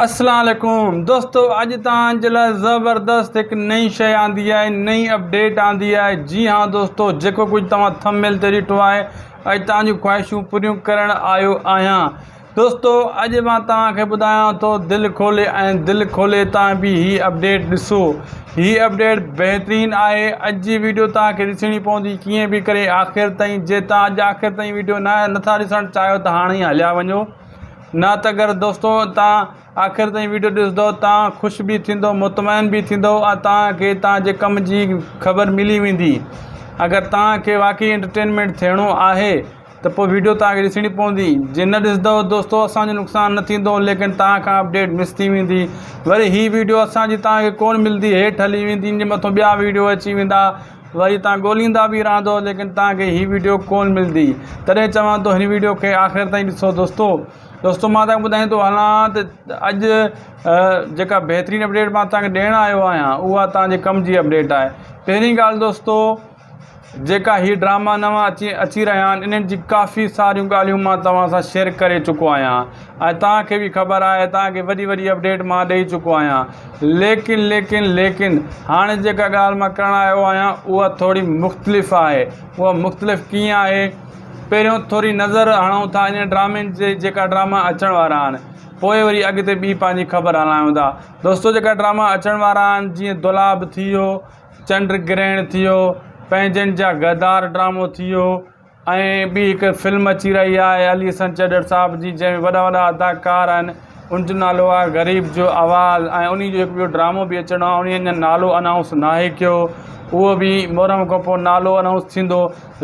اسلام عليڪم دوستو اڄ توهان جي لاء زبردست هڪ نئين شيء آندي آهي نئين اپڊيٽ آندي آهي جي ها دوستو جيڪو ڪجهه توهان ٿم ميل تي ڏٺو آهي اڄ توهان جون خواهشون پوريون ڪرڻ آيو آهيان دوستو اڄ مان توهان کي ٻڌايان ٿو دل کولي ۽ دل کولي توهان به هي اپڊيٽ ڏسو هي اپڊيٽ بهترين آهي اڄ جي ويڊيو توهان کي ڏسڻي پوندي ڪيئن به ڪري آخر تائين جي توهان اڄ آخر تائين ويڊيو نه نٿا ڏسڻ چاهيو ته هاڻي ئي هليا وڃو نه ته اگر دوستو تان آخر تائين ويڊيو ڏسندو تان خوش به ٿيندو مطمئن به ٿيندو ۽ تان کي تان جي ڪم جي خبر ملي ويندي اگر تان کي واقعي انٽرٽينمينٽ ٿيڻو آهي ته پوء ويڊيو تان کي ڏسڻي پوندي جي نه ڏسندو دوستو اسان جو نقصان نه ٿيندو ليڪن تان کان اپڊيٽ مس ٿي ويندي وري هي ويڊيو اسان جي تان کي ڪون ملدي هيٺ هلي ويندي ان جي مٿو ٻيا ويڊيو اچي ويندا وري تان ڳوليندا به رهندو ليڪن تان کي هي ويڊيو ڪون ملدي تڏهن چوان ٿو هن ويڊيو کي آخر تائين ڏسو دوستو دوستو مان تان ٻڌائين ٿو هلان ته اڄ جيڪا بهترين اپڊيٽ مان تان کي ڏيڻ آيو آهيان اها تان جي ڪم جي اپڊيٽ آهي پهرين ڳالهه دوستو جيڪا هي ڊراما نوان اچي اچي رهيا آهن انهن جي ڪافي ساريون ڳالهيون مان توهان سان شيئر ڪري چڪو آهيان ۽ توهان کي به خبر آهي توهان کي وڏي وڏي اپڊيٽ مان ڏئي چڪو آهيان ليڪن ليڪن ليڪن هاڻي جيڪا ڳالهه مان ڪرڻ آيو آهيان اها ٿوري مختلف آهي اها مختلف ڪيئن آهي پهريون ٿوري نظر هڻون ٿا انهن ڊرامن جي جيڪا ڊراما اچڻ وارا آهن پوء وري اڳتي ٻي پنهنجي خبر هلايون ٿا دوستو جيڪا ڊراما اچڻ وارا آهن جيئن دولاب ٿي ويو چنڊ گرهڻ ٿي ويو پنهنجن جا غدار ڊرامو ٿي ويو ۽ ٻي هڪ فلم اچي رهي آهي علي حسن چڍڙ صاحب جي جنهن ۾ وڏا وڏا اداڪار آهن ان جو نالو آهي غريب جو آواز ۽ انهي جو هڪ ٻيو ڊرامو به اچڻو آهي انهي اڃا نالو انائونس ناهي ڪيو اهو به محرم کان پوء نالو انائونس ٿيندو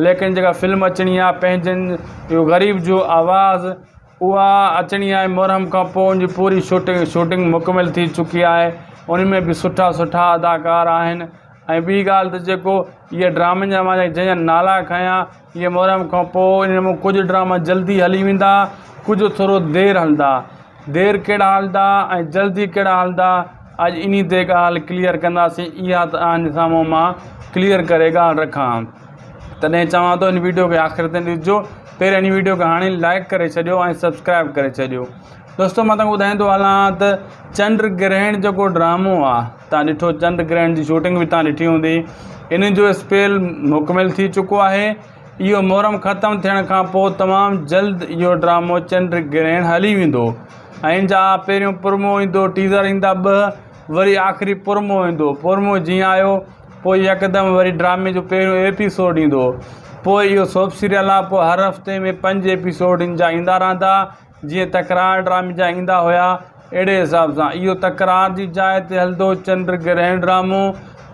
ليڪن جيڪا فلم اچڻي آهي پنهنجن اهو غريب جو آواز اها اچڻي آهي محرم کان پوء ان جي پوري شوٽنگ شوٽنگ مڪمل ٿي چڪي آهي ان ۾ به سٺا سٺا اداڪار آهن ۽ ٻي ڳالهه ته جيڪو اهي ڊرامن جا مان جنهن جا نالا کنيا اهي محرم کان پوء انهن مان ڪجهه ڊراما جلدي هلي ويندا ڪجهه ٿورو دير هلندا دير ڪهڙا هلندا ۽ جلدي ڪهڙا هلندا اڄ انهي تي ڳالهه ڪليئر ڪنداسين اها ته آن سامهون مان ڪليئر ڪري ڳالهه رکان تڏهن چوان ٿو ان ويڊيو کي آخر تائين ڏسجو پهرين ان ويڊيو کي هاڻي لائڪ ڪري ڇڏيو ۽ سبسڪرائب ڪري ڇڏيو دوستو مان تنهن ٻڌائيندو هلان ته چنڊ گرهڻ جيڪو ڊرامو آ تان ڏٺو چنڊ گرهڻ جي شوٽنگ به تان ڏٺي هوندي ان جو اسپيل مڪمل ٿي چڪو آهي اهو محرم ختم ٿيڻ کان پوء تمام جلد اهو ڊرامو چنڊ گرهڻ هلي ويندو ۽ ان جا پهريون پرمو ايندو ٽيزر ايندا ٻه وري آخري پرمو ايندو پرمو جيئن آيو پوء يڪدم وري ڊرامي جو پهريون ايپيسوڊ ايندو پوء اهو سوپ سيريل آ پوء هر هفتي ۾ پنج ايپيسوڊ ان جا ايندا رهندا جيئن تڪرار ڊرامي جا ايندا هيا اهڙي حساب سان اهو تڪرار جي جاء تي هلندو چنڊ گرهڻ ڊرامو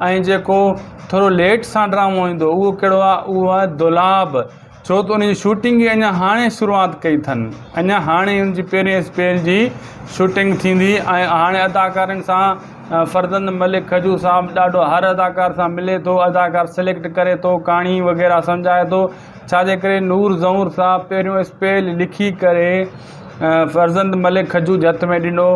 ۽ جيڪو ٿورو ليٽ سان ڊرامو ايندو اهو ڪهڙو آهي اهو آهي دولاب ڇو ته ان جي شوٽنگ ئي اڃا هاڻي شروعات ڪئي اٿن اڃا هاڻي ان جي پهرين اسپيل جي شوٽنگ ٿيندي ۽ هاڻي اداڪارن سان فرزند ملڪ کجو صاحب ڏاڍو هر اداڪار سان ملي ٿو اداڪار سليڪٽ ڪري ٿو ڪهاڻي وغيره سمجهائي ٿو ڇا جي ڪري نور زئور صاحب پهريون اسپيل لکي ڪري فرزند ملڪ کجو جي هٿ ۾ ڏنو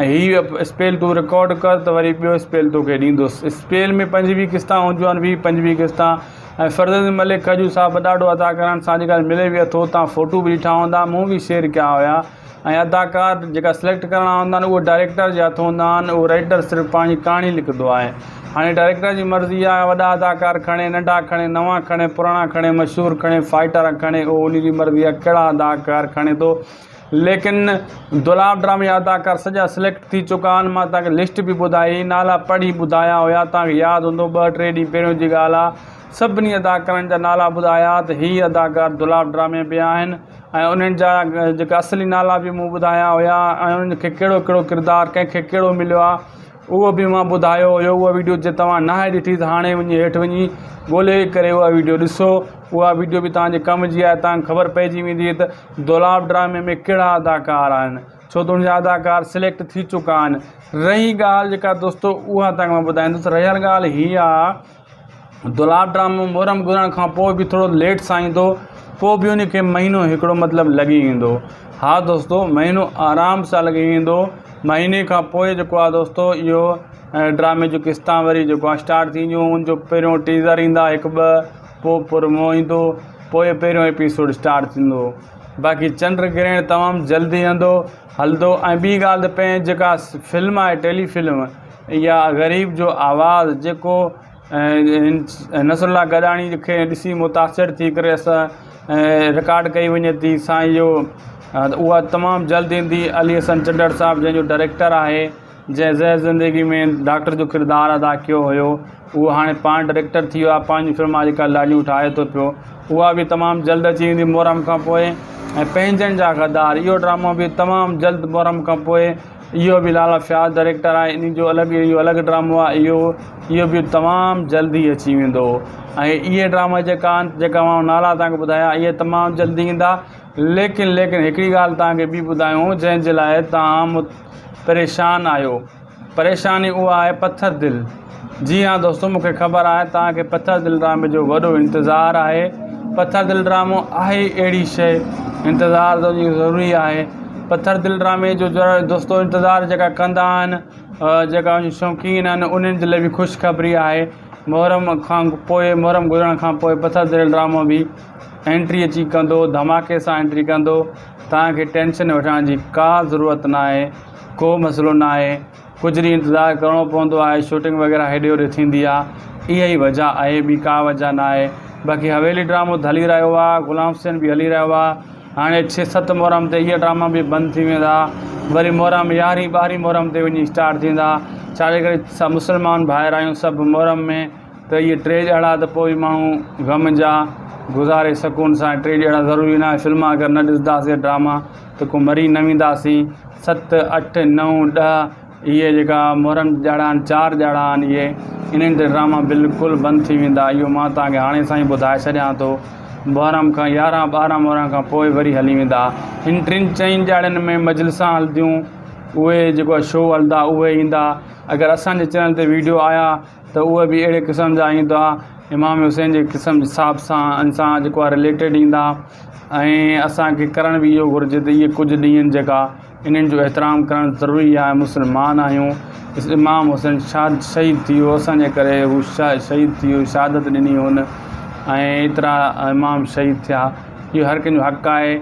۽ هي اسپيل تون رڪارڊ ڪر ته وري ٻيو اسپيل توکي ڏيندس اسپيل ۾ پنجويهه قسطا هونديون آهن ويهه پنجويهه قسطا ۽ فرزند ملڪ کجو صاحب ڏاڍو اداڪارن سان اڄڪلهه ملي به اٿو تان فوٽو به ڏٺا هوندا مون به شيئر ڪيا هيا ۽ اداڪار جيڪا سليڪٽ ڪرڻا هوندا آهن اهي ڊائريڪٽر جي هٿ هوندا آهن اهو رائيٽر صرف پنهنجي ڪهاڻي لکندو آهي هاڻي ڊائريڪٽر جي مرضي آهي وڏا اداڪار کڻي ننڍا کڻي نوان کڻي پراڻا کڻي مشهور کڻي فائٽر کڻي اهو ان جي مرضي آهي ڪهڙا اداڪار کڻي ٿو ليڪن دولاب ڊرامي جا اداڪار سڄا سليڪٽ ٿي چڪا آهن مان تهانکي لسٽ به ٻڌائي نالا پڙهي ٻڌايا هيا تهانکي ياد هوندو ٻه ٽي ڏينهن پهريون جي ڳالهه آهي سڀني اداڪارن جا نالا ٻڌايا ته هي اداڪار دولاب ڊرامي ۾ آهن ۽ انهن جا جيڪا اصلي نالا به مون ٻڌايا هيا ۽ انهن کي ڪهڙو ڪهڙو ڪردار ڪنهن کي ڪهڙو مليو آهي اهو به مان ٻڌايو هيو اها ويڊيو جي توهان ناهي ڏٺي ته هاڻي وڃي هيٺ وڃي ڳولي ڪري اها ويڊيو ڏسو اها ويڊيو به توهان جي ڪم جي آهي توهان کي خبر پئجي ويندي ته دولاب ڊرامي ۾ ڪهڙا اداڪار آهن ڇو ته ان جا اداڪار سليڪٽ ٿي چڪا آهن رهي ڳالهه جيڪا دوستو اها توهان کي مان ٻڌائيندس رهيل ڳالهه هي آهي دولاب ڊرامو محرم گذرڻ کان پوء به ٿورو ليٽ سان ايندو پوء به ان کي مهينو هڪڙو مطلب لڳي ويندو ها دوستو مهينو آرام سان لڳي ويندو مهيني کان پوء جيڪو آهي دوستو اهو ڊرامي جون قسطا وري جيڪو آهي اسٽارٽ ٿينديون ان جو پهريون ٽيزر ايندا هڪ ٻه پوء پرومو ايندو پوء پهريون ايپيسوڊ اسٽارٽ ٿيندو. باقي چنڊ گرهڻ تمام جلدي ايندو هلندو ۽ ٻي ڳالهه ته پنهنجي جيڪا فلم آهي ٽيلي فلم اها غريب جو آواز جيڪو نصرالله گڏاڻي کي ڏسي متاثر ٿي ڪري اسان رڪارڊ ڪئي وڃي ٿي سائين جو اها تمام جلد ايندي علي حسن چنڙ صاحب جنهن جو ڊائريڪٽر آهي جنهن زهر زندگي ۾ ڊاڪٽر جو ڪردار ادا ڪيو هيو اهو هاڻي پاڻ ڊائريڪٽر ٿي ويو آهي پنهنجي فلم اڄڪلهه ڏاڍيون ٺاهي ٿو پيو اها به تمام جلد اچي ويندي محرم کان پوء ۽ پنهنجن جا غدار اهو ڊرامو به تمام جلد محرم کان پوء اهو به لالا فياض ڊائريڪٽر آهي ان جو الڳ اهو الڳ ڊرامو آهي اهو اهو به تمام جلد ئي اچي ويندو ۽ اهي ڊراما جيڪا آهن جيڪا مان نالا توهان کي ٻڌايا اهي تمام جلدي ايندا ليڪن ليڪن هڪڙي ڳالهه توهان کي ٻي ٻڌايون جنهن جي لاء توهان پريشان آهيو پريشاني اها آهي پٿر دل جي ها دوستو مون کي خبر آهي توهان کي پٿر دل ڊرامي جو وڏو انتظار آهي پٿر دل ڊرامو آهي اهڙي شيء انتظار ته ضروري آهي پٿر دل ڊرامي جو دوستو انتظار جيڪا ڪندا آهن جيڪا ان شوقين آهن انهن جي لاء به خوشخبري آهي محرم کان پوء محرم گذرڻ کان پوء پٿر دل ڊرامو به انٽري اچي ڪندو ڌماڪي سان انٽري ڪندو توهان کي ٽينشن وٺڻ جي ڪا ضرورت ناهي ڪو مسئلو ناهي ڪجهه ڏينهن انتظار ڪرڻو پوندو آهي شوٽنگ وغيره هيڏي هوڏي ٿيندي آهي اها ئي وجه آهي ٻي ڪا وجه ناهي باقي حويلي ڊرامو ته هلي رهيو آهي غلام حسين به هلي رهيو آهي هاڻي ڇهه ست محرم تي اهي ڊراما به بند ٿي ويندا وري محرم يارهين ٻارهين محرم تي وڃي اسٽارٽ ٿيندا ڇاجي ڪري سڀ مسلمان ڀائر آهيون سڀ محرم ۾ ته اهي ٽي ڏهاڙا ته پوء ماڻهو غم جا گذاري سڪون سان ٽي ڏهاڙا ضروري نه آهي فلما اگر نه ڏسنداسين ڊراما ته ڪو مري نه وينداسين ست اٺ نو ڏهه اهي جيڪا محرم جا ڏهاڙا آهن چار ڏهاڙا آهن اهي انهن تي ڊراما بلڪل بند ٿي ويندا اهو مان توهان کي هاڻي سان ئي ٻڌائي ڇڏيان ٿو محرم کان يارهن ٻارهن محرم کان پوء وري هلي ويندا هن ٽن چئن ڏهاڙن ۾ مجلسان هلنديون اهي جيڪو آهي شو هلندا اهي ايندا اگر اسانجي چينل تي ويڊيو آيا ته اهي به اهڙي قسم جا ايندا امام حسين جي قسم حساب سان ان سان جيڪو آهي رليٽيڊ ايندا ۽ اسانکي ڪرڻ به اهو گهرجي ته اهي ڪجهه ڏينهن جيڪا انهن جو احترام ڪرڻ ضروري آهي مسلمان آهيون امام حسين شاد شهيد ٿي ويو اسانجي ڪري هو شهيد ٿي ويو شهادت ڏني هن ۽ ايترا امام شهيد ٿيا اهو هر ڪنهن جو حق آهي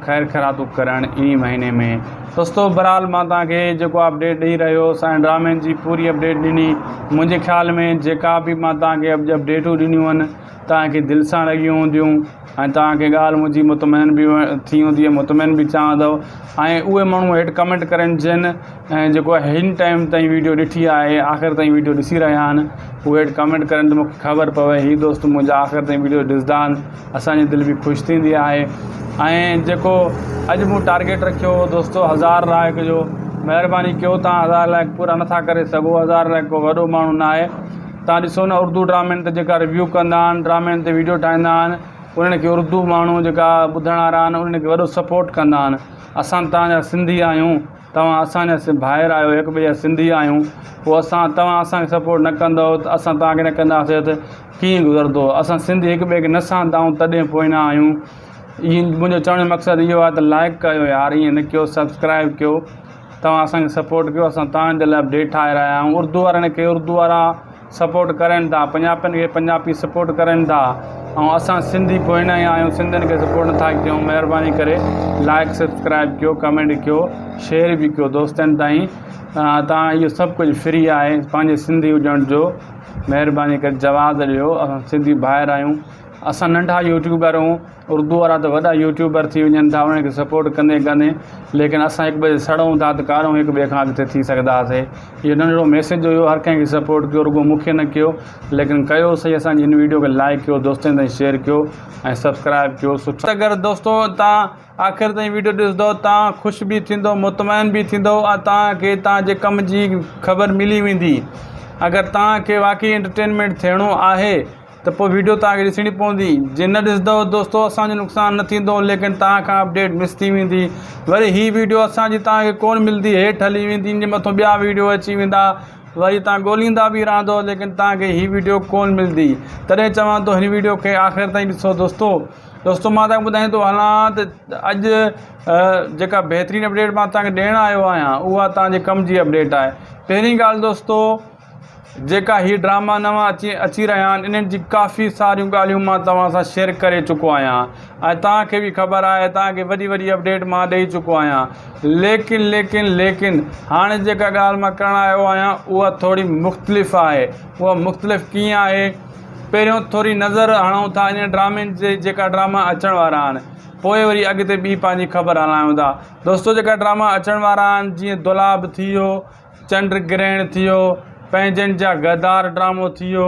خير خيراتون ڪرڻ انهي مهيني ۾ دوستو بھرحال مان توهان کي جيڪو اپڊيٽ ڏئي رهيو هوس ۽ ڊرامن جي پوري اپڊيٽ ڏني منهنجي خيال ۾ جيڪا به مان توهان کي اڄ اپڊيٽون ڏنيون آهن توهان کي دل سان لڳيون هونديون ۽ توهان کي ڳالهه منهنجي مطمئن به ٿي هوندي مطمئن به ٿيا هوندؤ ۽ اهي ماڻهو هيٺ ڪمينٽ ڪرن جن جيڪو هن ٽائيم تائين ويڊيو ڏٺي آهي آخر تائين ويڊيو ڏسي رهيا آهن اهي هيٺ ڪمينٽ ڪرن ته مونکي خبر پوي هي دوست منهنجا آخر تائين ويڊيو ڏسندا آهن اسان جي دل به خوش ٿيندي آهي ۽ جيڪو اڄ مون ٽارگيٽ رکيو هو دوستو هزار لائق جو مهرباني ڪيو تان هزار لائق پورا نٿا ڪري سگهو هزار لائق ڪو وڏو ماڻهو نه آهي تان ڏسو نه اردو ڊرامن تي جيڪا ريويو ڪندا آهن ڊرامن تي ويڊيو ٺاهيندا آهن انهن کي اردو ماڻهو جيڪا ٻڌڻ وارا آهن انهن کي وڏو سپورٽ ڪندا آهن اسان تان جا سنڌي آهيون توهان اسان جا ڀائر آهيو هڪ ٻئي جا سنڌي آهيون پوء اسان توهان اسان کي سپورٽ نه ڪندو ته اسان توهان کي نه ڪنداسين ته ڪيئن گذرندو اسان سنڌي هڪ ٻئي کي نه سهندا آهيون تڏهن پوء نه آهيون ائين منهنجو چوڻ جو مقصد اهو آهي ته لائڪ ڪيو يار ائين نه ڪيو سبسڪرائب ڪيو توهان اسان کي سپورٽ ڪيو اسان توهان جي لاء اپڊيٽ ٺاهي رهيا آهيون اردو وارن کي اردو وارا سپورٽ ڪرن ٿا پنجابين کي پنجابي سپورٽ ڪرن ٿا ۽ اسان سنڌي پوئنا ئي آهيون سنڌين کي سپورٽ نٿا ڪيون مهرباني ڪري لائڪ سبسڪرائب ڪيو ڪمينٽ ڪيو شيئر به ڪيو دوستن تائين تان اهو سڀ ڪجهه فري آهي پنهنجي سنڌي هجڻ جو مهرباني ڪري جواز ڏيو اسان سنڌي ڀائر آهيون اسان ننڍا يوٽيوبر آهيون اردو وارا ته وڏا يوٽيوبر ٿي وڃن ٿا انهن کي سپورٽ ڪندي ڪندي ليڪن اسان هڪ ٻئي سڙون ٿا ته ڪارون هڪ ٻئي کان اڳتي ٿي سگهنداسي اهو ننڍڙو ميسيج هيو هر ڪنهن کي سپورٽ ڪيو رڳو مون کي نه ڪيو ليڪن ڪيو سهي اسان جي هن ويڊيو کي لائڪ ڪيو دوستن تائين شيئر ڪيو ۽ سبسڪرائب ڪيو سٺا اگر دوستو تان آخر تائين ويڊيو ڏسندو تان خوش به ٿيندو مطمئن به ٿيندو ۽ تان کي تان جي ڪم جي خبر ملي ويندي اگر تان کي واقعي انٽرٽينمينٽ ٿيڻو آهي ته پوء ويڊيو توهان کي ڏسڻي پوندي جي نه ڏسندو دوستو اسان جو نقصان نه ٿيندو ليڪن توهان کان اپڊيٽ مس ٿي ويندي وري هي ويڊيو اسان جي توهان کي ڪون ملدي هيٺ هلي ويندي ان جي مٿو ٻيا ويڊيو اچي ويندا وري توهان ڳوليندا به رهندو ليڪن توهان کي هي ويڊيو ڪون ملدي تڏهن چوان ٿو هن ويڊيو کي آخر تائين ڏسو دوستو دوستو مان توهان کي ٻڌائيندو هلان ته اڄ جيڪا بهترين اپڊيٽ مان توهان کي ڏيڻ آيو آهيان اها توهان جي ڪم جي اپڊيٽ آهي پهرين ڳالهه دوستو جيڪا هي ڊراما نوان اچي اچي رهيا آهن انهن جي ڪافي ساريون ڳالهيون مان توهان سان شيئر ڪري چڪو آهيان ۽ توهان کي به خبر آهي توهان کي وڏي وڏي اپڊيٽ مان ڏئي چڪو آهيان ليڪن ليڪن ليڪن هاڻي جيڪا ڳالهه مان ڪرڻ آيو آهيان اها ٿوري مختلف آهي اها مختلف ڪيئن آهي پهريون ٿوري نظر هڻون ٿا انهن ڊرامن جي جيڪا ڊراما اچڻ وارا آهن پوء وري اڳتي ٻي پنهنجي خبر هلايون ٿا دوستو جيڪا ڊراما اچڻ وارا آهن جيئن دولاب ٿي ويو چنڊ گرهڻ ٿي ويو، پنهنجن جا غدار ڊرامو ٿي ويو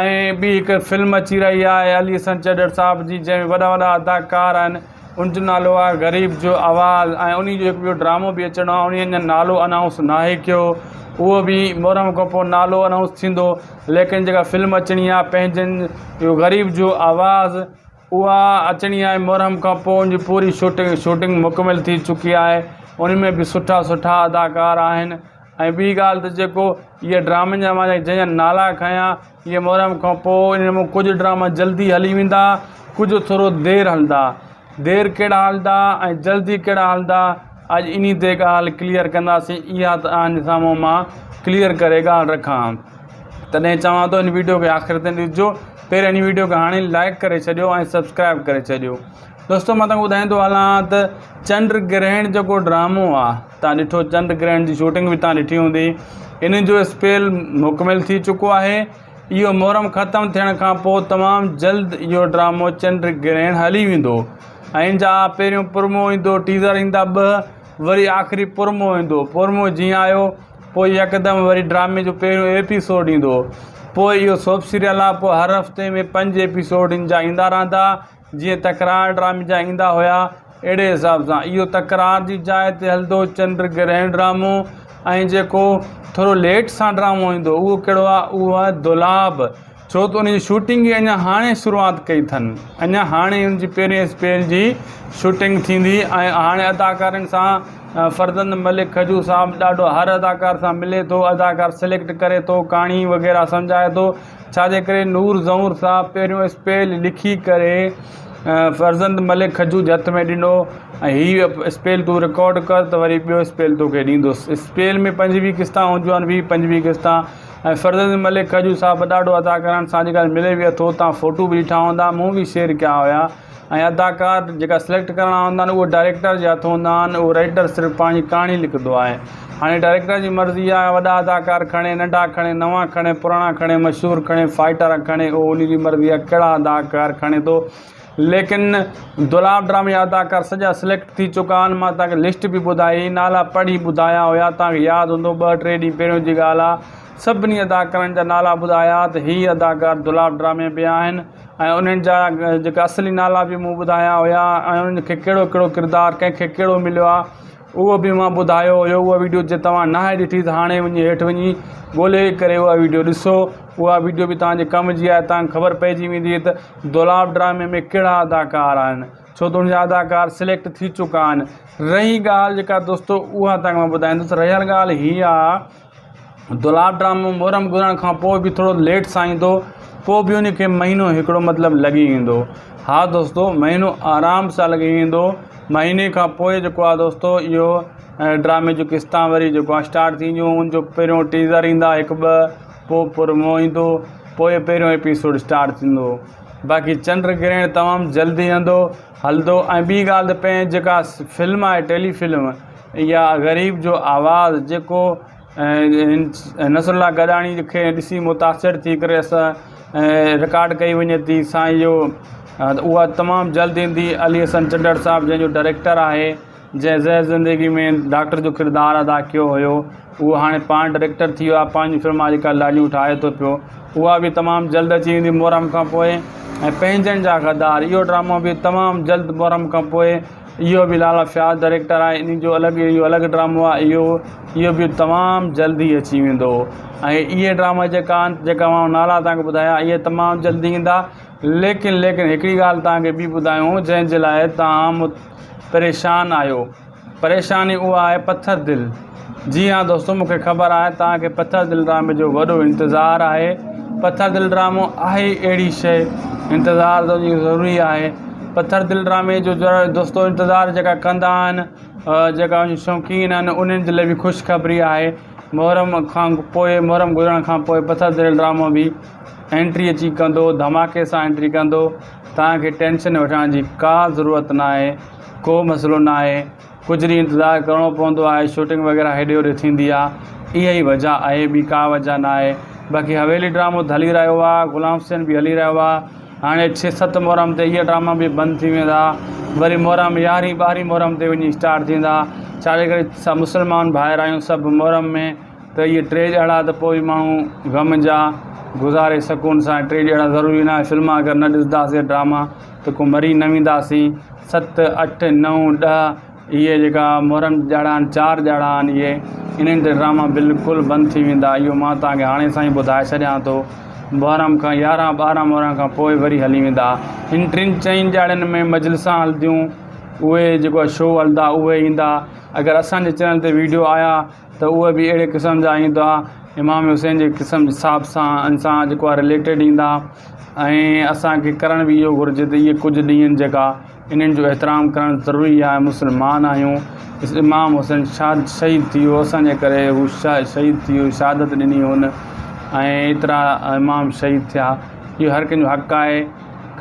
۽ ٻي هڪ فلم اچي رهي آهي علي حسن چڍڙ صاحب جي جنهن ۾ وڏا وڏا اداڪار آهن ان جو نالو آهي غريب جو آواز ۽ انهي جو هڪ ٻيو ڊرامو به اچڻو آهي انهي اڃا نالو انائونس ناهي ڪيو اهو به محرم کان پوء نالو انائونس ٿيندو ليڪن جيڪا فلم اچڻي آهي پنهنجن جو غريب جو آواز اها اچڻي آهي محرم کان پوء ان جي پوري شوٽنگ شوٽنگ مڪمل ٿي چڪي آهي ان ۾ به سٺا سٺا اداڪار آهن ۽ ٻي ڳالهه ته جيڪو اهي ڊرامن جا مان جنهن جا نالا کنيا اهي محرم کان پوء ان مان ڪجهه ڊراما جلدي هلي ويندا ڪجهه ٿورو دير هلندا دير ڪهڙا هلندا ۽ جلدي ڪهڙا هلندا اڄ انهي تي ڳالهه ڪليئر ڪنداسين اها ته آن سامهون مان ڪليئر ڪري ڳالهه رکان تڏهن چوان ٿو هن ويڊيو کي آخر تائين ڏسجو پهرين هن ويڊيو کي هاڻي لائڪ ڪري ڇڏيو ۽ سبسڪرائب ڪري ڇڏيو دوستو مان تنهن ٻڌائيندو هلان ته چنڊ گرهڻ جيڪو ڊرامو آ تان ڏٺو چنڊ گرهڻ جي شوٽنگ به تان ڏٺي هوندي ان جو اسپيل مڪمل ٿي چڪو آهي اهو محرم ختم ٿيڻ کان پوء تمام جلد اهو ڊرامو چنڊ گرهڻ هلي ويندو ۽ ان جا پهريون پرمو ايندو ٽيزر ايندا ٻه وري آخري پرمو ايندو پرمو جيئن آيو پوء يڪدم وري ڊرامي جو پهريون ايپيسوڊ ايندو پوء اهو سوپ سيريل آ پوء هر هفتي ۾ پنج ايپيسوڊ ان جا ايندا رهندا جيئن تڪرار ڊرامي جا ايندا هيا اهڙي حساب سان اهو تڪرار جي جاء تي هلندو چنڊ گرهڻ ڊرامو ۽ جيڪو ٿورو ليٽ سان ڊرامو ايندو اهو ڪهڙو آ اهو آ دولاب ڇو ته ان جي شوٽنگ ئي اڃا هاڻي شروعات ڪئي اٿن اڃا هاڻي ان جي پهرين اسپيل جي شوٽنگ ٿيندي ۽ هاڻي اداڪارن سان فرزند ملڪ کجو صاحب ڏاڍو هر اداڪار سان ملي ٿو اداڪار سليڪٽ ڪري ٿو ڪهاڻي وغيره سمجهائي ٿو ڇاجي ڪري نور زئور صاحب پهريون اسپيل لکي ڪري فرزند ملڪ کجو جي هٿ ۾ ڏنو ۽ هي اسپيل تون رڪارڊ ڪر ته وري ٻيو اسپيل توکي ڏيندس اسپيل ۾ پنجويهه قسطا هونديون آهن ويهه پنجويهه قسطا ۽ فرزند ملڪ کجو صاحب ڏاڍو اداڪارن سان اڄڪلهه ملي به اٿو تان فوٽو به ڏٺا هوندا مون به شيئر ڪيا هيا ۽ اداڪار جيڪا سليڪٽ ڪرڻا هوندا آهن اهو ڊائريڪٽر جي هٿ هوندا آهن اهو رائيٽر صرف پنهنجي ڪهاڻي لکندو آهي هاڻي ڊائريڪٽر جي مرضي آهي وڏا اداڪار کڻي ننڍا کڻي نوان کڻي پراڻا کڻي مشهور کڻي فائٽر کڻي اهو ان جي مرضي آهي ڪهڙا اداڪار کڻي ٿو ليڪن دولاب ڊرامي جا اداڪار سڄا سليڪٽ ٿي چڪا آهن مان توهان کي لسٽ به ٻڌائي نالا پڙهي ٻڌايا هيا توهان کي ياد هوندو ٻه ٽي ڏينهن پهريون جي ڳالهه آهي سڀني اداڪارن جا نالا ٻڌايا ته هي اداڪار دولاب ڊرامي ۾ آهن ۽ انهن جا جيڪا اصلي نالا به مون ٻڌايا هيا ۽ انهن کي ڪهڙو ڪهڙو ڪردار ڪنهن کي ڪهڙو مليو آهي اهو به مان ٻڌايو هيو اها ويڊيو جي توهان ناهي ڏٺي ته هاڻي وڃي هيٺ وڃي ڳولي ڪري اها ويڊيو ڏسو اها ويڊيو به توهان جي ڪم جي آهي توهان کي خبر پئجي ويندي ته دولاب ڊرامي ۾ ڪهڙا اداڪار آهن ڇو ته ان جا اداڪار سليڪٽ ٿي چڪا آهن رهي ڳالهه جيڪا دوستو اها توهان کي مان ٻڌائيندس رهيل ڳالهه هي آهي دولاب ڊرامو محرم گذرڻ کان پوء به ٿورو ليٽ سان ايندو پوء به ان کي مهينو هڪڙو مطلب لڳي ويندو ها دوستو مهينو آرام سان لڳي ويندو مهيني کان پوء جيڪو آهي دوستو اهو ڊرامي جون قسطان وري جيڪو آهي اسٽارٽ ٿينديون ان جو پهريون ٽيزر ايندا هڪ ٻه پوء پرومو ايندو پوء پهريون ايپيسوڊ اسٽارٽ ٿيندو باقي چنڊ گرهڻ تمام جلدي ايندو هلندو ۽ ٻي ڳالهه ته پنهنجي جيڪا فلم آهي ٽيلي فلم اها غريب جو آواز جيڪو نصر الله گڏاڻي کي ڏسي متاثر ٿي ڪري اسان رڪارڊ ڪئي وڃي ٿي سائين جو اها تمام جلد ايندي علي حسن چنڊڙ صاحب جنهن جو ڊائريڪٽر آهي جنهن زهر زندگي ۾ ڊاڪٽر جو ڪردار ادا ڪيو هيو اهو هاڻي پاڻ ڊائريڪٽر ٿي ويو آهي پنهنجي فلم اڄڪلهه ڏاڍيون ٺاهي ٿو پيو اها به تمام جلد اچي ويندي محرم کان پوء ۽ پنهنجن جا غدار اهو ڊرامو به تمام جلد محرم کان پوء اهو به لالا فياض ڊائريڪٽر آهي ان جو الڳ اهو الڳ ڊرامو آهي اهو اهو به تمام جلد ئي اچي ويندو ۽ اهي ڊراما جيڪا آهن جيڪا مان نالا توهان کي ٻڌايا اهي تمام جلدي ايندا ليڪن ليڪن هڪڙي ڳالهه توهان کي ٻي ٻڌايون جنهن جي لاء توهان پريشان آهيو پريشاني اها آهي پٿر دل جي ها دوستو مونکي خبر آهي توهان کي پٿر دل ڊرامي جو وڏو انتظار آهي پٿر دل ڊرامو آهي اهڙي شي انتظار ته ضروري آهي پٿر دل ڊرامي جو دوستو انتظار جيڪا ڪندا آهن جيڪا شوقين آهن انهن جي لاء به خوشخبري آهي. محرم کان پوء محرم گذرڻ کان پوء پٿر دل ڊرامو به انٽري اچي ڪندو ڌماڪي سان انٽري ڪندو توهان کي ٽينشن وٺڻ جي ڪا ضرورت ناهي ڪو مسئلو ناهي ڪجهه ڏينهن انتظار ڪرڻو پوندو آهي شوٽنگ وغيره هيڏي هوڏي ٿيندي آهي اها ئي وجه آهي ٻي ڪا وجه ناهي باقي حويلي ڊرامو ته هلي رهيو آهي غلام حسين به هلي رهيو آهي هاڻي ڇهه ست محرم تي اهي ڊراما به بند ٿي ويندا وري محرم يارهين ٻارهين محرم تي وڃي اسٽارٽ ٿيندا ڇاجي ڪري سڀ مسلمان ڀائر آهيون سڀ محرم ۾ ته اهي ٽي ڏهاڙا ته پوء به ماڻهو غم جا گذاري سڪون سان ٽي ڏهاڙا ضروري ناهي فلما اگر نه ڏسنداسين ڊراما ته ڪو مري نه وينداسين ست اٺ نو ڏهه اهي جيڪا محرم جا ڏهاڙا آهن چار ڏهاڙا آهن اهي انهن تي ڊراما بلڪل بند ٿي ويندا اهو مان توهان کي هاڻي سان ئي ٻڌائي ڇڏيان ٿو محرم کان يارهن ٻارهن محرم کان پوء وري هلي ويندا هن ٽن چئن ڏهاڙن ۾ مجلسان هلنديون اهي جيڪو آهي شو هلندا اهي ايندا اگر اسانجي چينل تي ويڊيو آيا ته اهي به اهڙي قسم جا ايندا امام حسين جي قسم حساب سان ان سان جيڪو آهي رليٽيڊ ايندا ۽ اسانکي ڪرڻ به اهو گهرجي ته اهي ڪجهه ڏينهن جيڪا انهن جو احترام ڪرڻ ضروري آهي مسلمان آهيون امام حسين شاد شهيد ٿي ويو اسانجي ڪري هو شهيد ٿي ويو شهادت ڏني هن ۽ ايترا امام شهيد ٿيا اهو هر ڪنهن جو حق آهي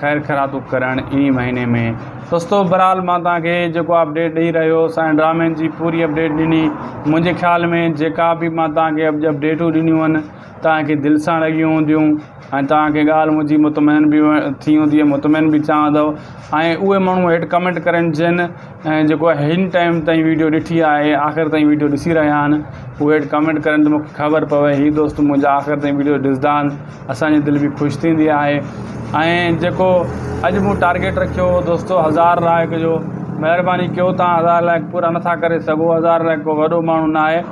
خير خيراتون ڪرڻ انهي مهيني ۾ دوستو بهرحال مان توهان کي جيڪو اپڊيٽ ڏئي رهيو هوس ۽ ڊرامن جي پوري اپڊيٽ ڏني منهنجي خيال ۾ جيڪا به مان توهان کي اڄ اپڊيٽون ڏنيون آهن توهان کي دل سان لڳيون هونديون ۽ توهان کي ڳالهه منهنجي مطمئن به ٿي هوندي مطمئن به ٿيا هوندؤ ۽ اهي ماڻهو هيٺ ڪمينٽ ڪرن جن جيڪو هن ٽائيم تائين ويڊيو ڏٺي آهي آخر تائين ويڊيو ڏسي رهيا آهن اهي هيٺ ڪمينٽ ڪرن ته مونکي خبر پوي هي دوست منهنجا آخر تائين ويڊيو ڏسندا آهن اسان جي دل به خوش ٿيندي آهي ۽ جيڪو اڄ مون ٽارگيٽ رکيو هو دوستو هزار لائق جو مهرباني ڪيو تان هزار لائق پورا نٿا ڪري سگهو هزار لائق ڪو وڏو ماڻهو نه آهي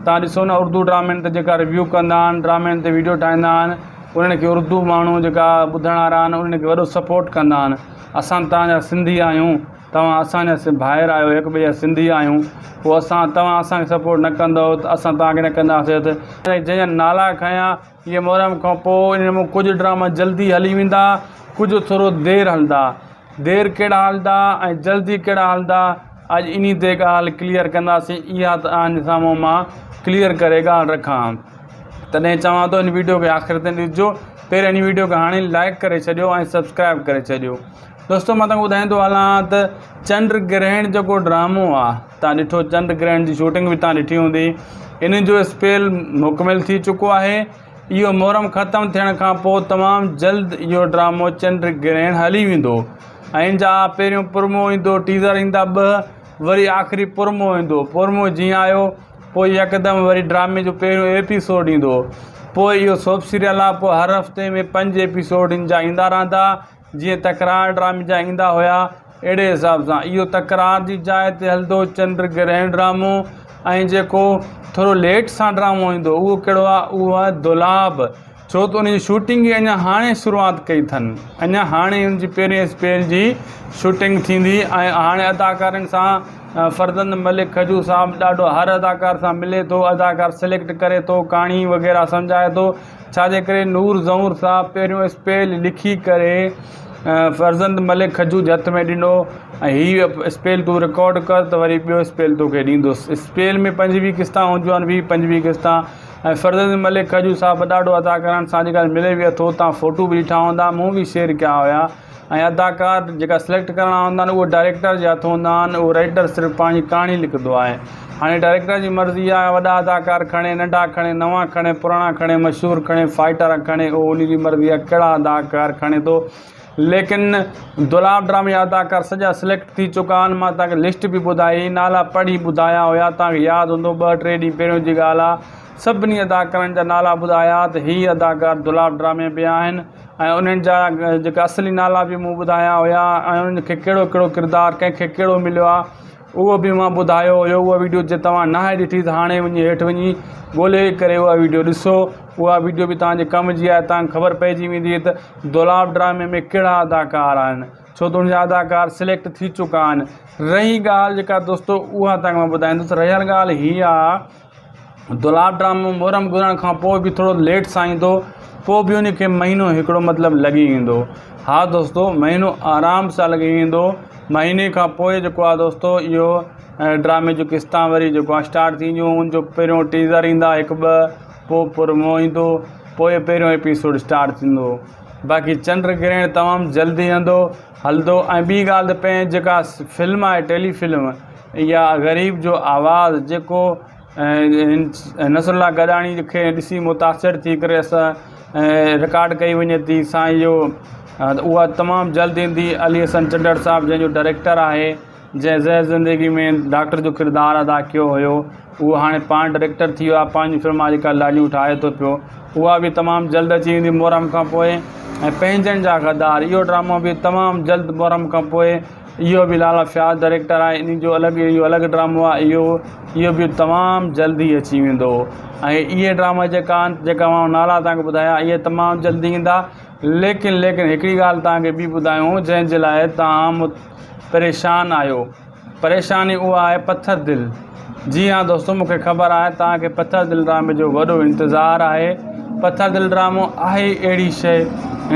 تان ڏسو نه اردو ڊرامن تي جيڪا ريويو ڪندا آهن ڊرامن تي ويڊيو ٺاهيندا آهن انهن کي اردو ماڻهو جيڪا ٻڌڻ وارا آهن انهن کي وڏو سپورٽ ڪندا آهن اسان تان جا سنڌي آهيون توهان اسان جا ڀائر آهيو هڪ ٻئي جا سنڌي آهيون پوء اسان توهان اسان کي سپورٽ نه ڪندو ته اسان توهان کي نه ڪنداسين ته جنهن جا نالا کنيا اهي محرم کان پوء انهن مان ڪجهه ڊراما جلدي هلي ويندا ڪجهه ٿورو دير هلندا دير ڪهڙا هلندا ۽ جلدي ڪهڙا هلندا اڄ انهي تي ڳالهه ڪليئر ڪنداسين اها ته آن سامهون مان ڪليئر ڪري ڳالهه رکان تڏهن چوان ٿو ان ويڊيو کي آخر تائين ڏسجو پهريان ان ويڊيو کي هاڻي لائڪ ڪري ڇڏيو ۽ سبسڪرائب ڪري ڇڏيو دوستو مان تنهن ٻڌائيندو هلان ته چنڊ گرهڻ جيڪو ڊرامو آ تان ڏٺو چنڊ گرهڻ جي شوٽنگ به تان ڏٺي هوندي ان جو اسپيل مڪمل ٿي چڪو آهي اهو محرم ختم ٿيڻ کان پوء تمام جلد اهو ڊرامو چنڊ گرهڻ هلي ويندو ۽ ان جا پهريون پرمو ايندو ٽيزر ايندا ٻه وري آخري پرمو ايندو پرمو جيئن آيو پوء يڪدم وري ڊرامي جو پهريون ايپيسوڊ ايندو پوء اهو سوپ سيريل آ پوء هر هفتي ۾ پنج ايپيسوڊ ان جا ايندا رهندا جيئن تڪرار ڊرامي جا ايندا هيا اهڙي حساب سان اهو تڪرار جي جاء تي هلندو چنڊ گرهڻ ڊرامو ۽ جيڪو ٿورو ليٽ سان ڊرامو ايندو اهو ڪهڙو آهي اهو آهي دولاب ڇو ته ان جي شوٽنگ ئي اڃا هاڻي شروعات ڪئي اٿن اڃا هاڻي ان جي پهرين اسپيل جي شوٽنگ ٿيندي ۽ هاڻي اداڪارن سان فرزند ملڪ کجو صاحب ڏاڍو هر اداڪار سان ملي ٿو اداڪار سليڪٽ ڪري ٿو ڪهاڻي وغيره سمجهائي ٿو ڇا جي ڪري نور زئور صاحب پهريون اسپيل لکي ڪري فرزند ملڪ کجو جي هٿ ۾ ڏنو ۽ هي اسپيل تون رڪارڊ ڪر ته وري ٻيو اسپيل توکي ڏيندس اسپيل ۾ پنجويهه قسطا هونديون آهن ويهه پنجويهه قسطا ۽ فرزند ملڪ کجو صاحب ڏاڍو اداڪارن سان اڄڪلهه ملي به اٿو تان فوٽو به ڏٺا هوندا مون به شيئر ڪيا هيا ۽ اداڪار جيڪا سليڪٽ ڪرڻا هوندا آهن اهي ڊائريڪٽر جي هٿ هوندا آهن اهو رائيٽر صرف پنهنجي ڪهاڻي لکندو آهي هاڻي ڊائريڪٽر جي مرضي آهي وڏا اداڪار کڻي ننڍا کڻي نوان کڻي پراڻا کڻي مشهور کڻي فائٽر کڻي اهو ان جي مرضي آهي ڪهڙا اداڪار کڻي ٿو ليڪن دولاب ڊرامي جا اداڪار سڄا سليڪٽ ٿي چڪا آهن مان توهان کي لسٽ به ٻڌائي نالا پڙهي ٻڌايا هيا توهان کي ياد هوندو ٻه ٽي ڏينهن پهريون جي ڳالهه آهي سڀني اداڪارن جا نالا ٻڌايا ته هي اداڪار دولاب ڊرامي ۾ آهن ۽ انهن جا جيڪا اصلي نالا به مون ٻڌايا هيا ۽ انهن کي ڪهڙو ڪهڙو ڪردار ڪنهن کي ڪهڙو مليو آهي اهو به مان ٻڌايو هيو اها ويڊيو جي توهان ناهي ڏٺي ته هاڻي وڃي هيٺ وڃي ڳولي ڪري اها ويڊيو ڏسو اها ويڊيو به توهان جي ڪم جي آهي توهان کي خبر پئجي ويندي ته دولاب ڊرامي ۾ ڪهڙا اداڪار آهن ڇو ته ان جا اداڪار سليڪٽ ٿي چڪا آهن رهي ڳالهه جيڪا دوستو اها توهان کي مان ٻڌائيندس رهيل ڳالهه هي آهي دولاب ڊرامو محرم گذرڻ کان پوء به ٿورو ليٽ سان ايندو پوء به ان کي مهينو هڪڙو مطلب لڳي ويندو ها دوستو مهينو آرام سان لڳي ويندو مهيني کان پوء جيڪو آهي دوستو اهو ڊرامي جون قسطان وري جيڪو آهي اسٽارٽ ٿينديون ان جو پهريون ٽيزر ايندا هڪ ٻه پوء پرومو ايندو پوء پهريون ايپيسوڊ اسٽارٽ ٿيندو باقي چنڊ گرهڻ تمام جلدي ايندو هلندو ۽ ٻي ڳالهه ته پنهنجي جيڪا فلم آهي ٽيلي فلم اها غريب جو آواز جيڪو نصر الله گڏاڻي کي ڏسي متاثر ٿي ڪري اسان رڪارڊ ڪئي وڃي ٿي سائين جو اها تمام جلد ايندي علي حسن چنڙ صاحب جنهن جو ڊائريڪٽر آهي جنهن زهر زندگي ۾ ڊاڪٽر جو ڪردار ادا ڪيو هيو اهو هاڻي پاڻ ڊائريڪٽر ٿي ويو آهي پنهنجي فلم اڄڪلهه ڏاڍيون ٺاهي ٿو پيو اها به تمام جلد اچي ويندي محرم کان پوء ۽ پنهنجن جا غدار اهو ڊرامو به تمام جلد محرم کان پوء اهو به لالا فياض ڊائريڪٽر آهي ان جو الڳ اهو الڳ ڊرامو آهي اهو اهو به تمام جلد ئي اچي ويندو ۽ اهي ڊراما جيڪا آهن جيڪا مان نالا توهان کي ٻڌايا اهي تمام جلدي ايندا ليڪن ليڪن هڪڙي ڳالهه توهان کي ٻي ٻڌايون جنهن جي لاء توهان پريشان آهيو پريشاني اها آهي پٿر دل جي ها دوستو مون کي خبر آهي توهان کي پٿر دل ڊرامي جو وڏو انتظار آهي پٿر دل ڊرامو آهي اهڙي شيء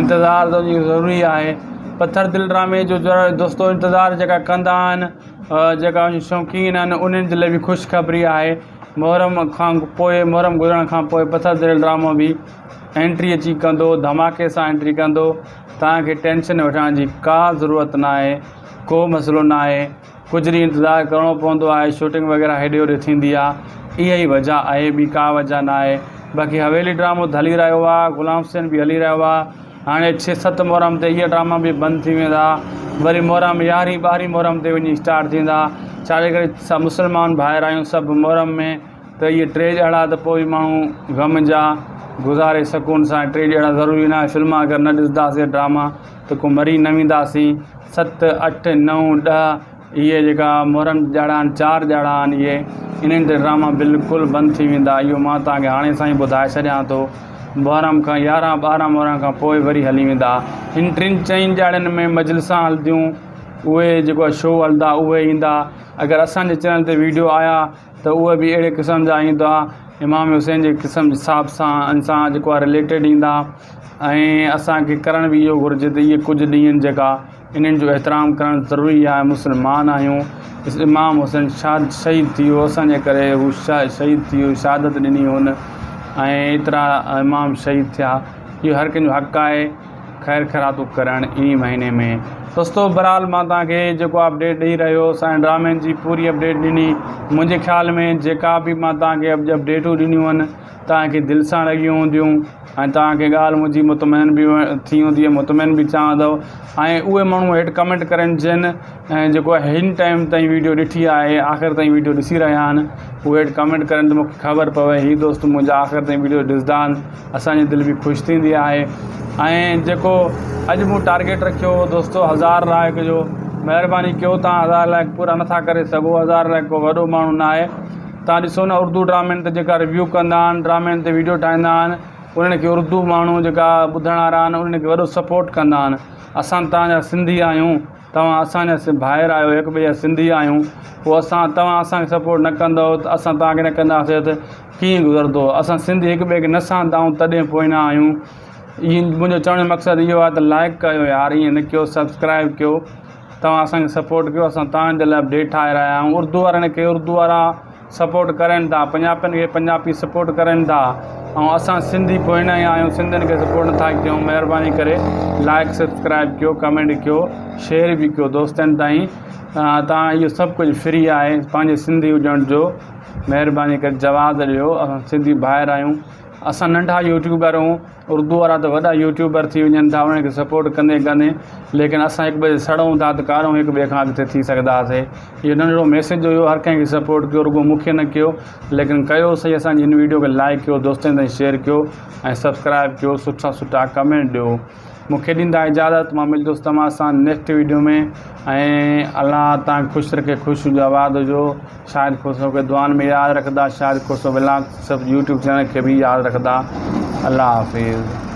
انتظار ته ضروري آهي پٿر دل ڊرامي جو دوستو انتظار جيڪا ڪندا آهن جيڪا ان شوقين آهن انهن جي لاء به خوشخبري آهي محرم کان پوء محرم گذرڻ کان پوء پٿر دل ڊرامو به انٽري اچي ڪندو ڌماڪي سان انٽري ڪندو توهان کي ٽينشن وٺڻ جي ڪا ضرورت ناهي ڪو مسئلو ناهي ڪجهه ڏينهن انتظار ڪرڻو پوندو آهي شوٽنگ وغيره هيڏي هوڏي ٿيندي آهي اها ئي وجه آهي ٻي ڪا وجه ناهي باقي حويلي ڊرامو ته هلي رهيو آهي غلام حسين به هلي رهيو آهي هاڻي ڇهه ست محرم تي اهي ڊراما به بند ٿي ويندا وري محرم يارهين ٻارهين محرم تي وڃي اسٽارٽ ٿيندا ڇاجي ڪري سڀ مسلمان ڀائر آهيون سڀ محرم ۾ ته اهي ٽي ڏهاڙا ته پوء به ماڻهو غم جا گذاري سڪون سان ٽي ڏهاڙا ضروري ناهي فلما اگر نه ڏسنداسين ڊراما ته ڪو مري نه وينداسين ست اٺ نو ڏهه اهي جيڪا محرم ڏهاڙا آهن چار ڏهاڙا آهن اهي انهن تي ڊراما بلڪل بند ٿي ويندا اهو مان توهان کي هاڻي سان ئي ٻڌائي ڇڏيان ٿو محرم کان يارهن ٻارهن محرم کان پوء وري هلي ويندا هن ٽن چئن ڏهاڙن ۾ مجلسان هلنديون اهي جيڪو شو هلندا اهي ايندا اگر اسانجي چينل تي ويڊيو آيا ته اهي به اهڙي قسم جا ايندا امام حسين جي قسم حساب سان ان سان جيڪو آهي رليٽيڊ ايندا ۽ اسانکي ڪرڻ به اهو گهرجي ته اهي ڪجهه ڏينهن جيڪا انهن جو احترام ڪرڻ ضروري آهي مسلمان آهيون امام حسين شاد شهيد ٿي ويو اسانجي ڪري هو شهيد ٿي ويو شهادت ڏني هن ۽ ايترا امام شهيد ٿيا اهو هر ڪنهن جو حق آهي خير خيراتون ڪرڻ انهي مهيني ۾ دوستو بھرحال مان توهان کي جيڪو اپڊيٽ ڏئي رهيو هوس ۽ ڊرامن جي پوري اپڊيٽ ڏني منهنجي خيال ۾ جيڪا به مان توهان کي اڄ اپڊيٽون ڏنيون آهن توهان کي دل سان لڳيون هونديون ۽ توهان کي ڳالهه منهنجي مطمئن به ٿي هوندي مطمئن به ٿيا هوندؤ ۽ اهي ماڻهو هيٺ ڪمينٽ ڪرن جن جيڪو هن ٽائيم تائين ويڊيو ڏٺي آهي آخر تائين ويڊيو ڏسي رهيا آهن اهي هيٺ ڪمينٽ ڪرن ته مونکي خبر پوي هي دوست منهنجا آخر تائين ويڊيو ڏسندا آهن اسان جي دل به خوش ٿيندي آهي ۽ جيڪو اڄ مون ٽارگيٽ رکيو هو دوستو هزار لائڪ جو مهرباني ڪيو تان هزار لائڪ پورا نٿا ڪري سگهو هزار لائڪ ڪو وڏو ماڻهو نه آهي تان ڏسو نه اردو ڊرامن تي جيڪا ريويو ڪندا آهن ڊرامن تي ويڊيو ٺاهيندا آهن انهن کي اردو ماڻهو جيڪا ٻڌڻ وارا آهن انهن کي وڏو سپورٽ ڪندا آهن اسان تان جا سنڌي آهيون توهان اسان جا ڀائر آهيو هڪ ٻئي جا سنڌي آهيون پوء اسان توهان اسان کي سپورٽ نه ڪندؤ ته اسان توهان کي نه ڪنداسين ته ڪيئن گذرندو اسان سنڌي هڪ ٻئي کي نه سهندا آهيون تڏهن پوء نه آهيون ائين منهنجو چوڻ جو مقصد اهو آهي ته لائڪ ڪيو يار ائين نه ڪيو سبسڪرائب ڪيو توهان اسان کي سپورٽ ڪيو اسان توهان جي لاء اپڊيٽ ٺاهي رهيا آهيون اردو وارن کي اردو وارا سپورٽ ڪرن ٿا پنجابين کي پنجابي سپورٽ ڪرن ٿا ۽ اسان سنڌي پوئنا ئي آهيون سنڌين کي سپورٽ نٿا ڪيون مهرباني ڪري لائڪ سبسڪرائب ڪيو ڪمينٽ ڪيو شيئر به ڪيو دوستن تائين تان اهو سڀ ڪجهه فري آهي پنهنجي سنڌي هجڻ جو مهرباني ڪري جواز ڏيو اسان سنڌي ڀائر آهيون اسان ننڍا يوٽيوبر آهيون اردو وارا ته وڏا يوٽيوبر ٿي وڃن ٿا انهن کي سپورٽ ڪندي ڪندي ليڪن اسان هڪ ٻئي سڙون ٿا ته ڪارون هڪ ٻئي کان اڳتي ٿي سگهنداسي اهو ننڍڙو ميسيج هيو هر ڪنهن کي سپورٽ ڪيو رڳو مون کي نه ڪيو ليڪن ڪيو سهي اسان جي هن ويڊيو کي لائڪ ڪيو دوستن تائين شيئر ڪيو ۽ سبسڪرائب ڪيو سٺا سٺا ڪمينٽ ڏيو مون کي ڏيندا اجازت مان ملندس توهان سان نيڪسٽ ويڊيو ۾ ۽ الله تان خوش رکي خوش هجو آباد هجو شاهد کوسو کي دعائن ۾ ياد رکندا شاهد کوسو ولاگ سڀ يوٽيوب چينل کي به ياد رکندا الله حافظ.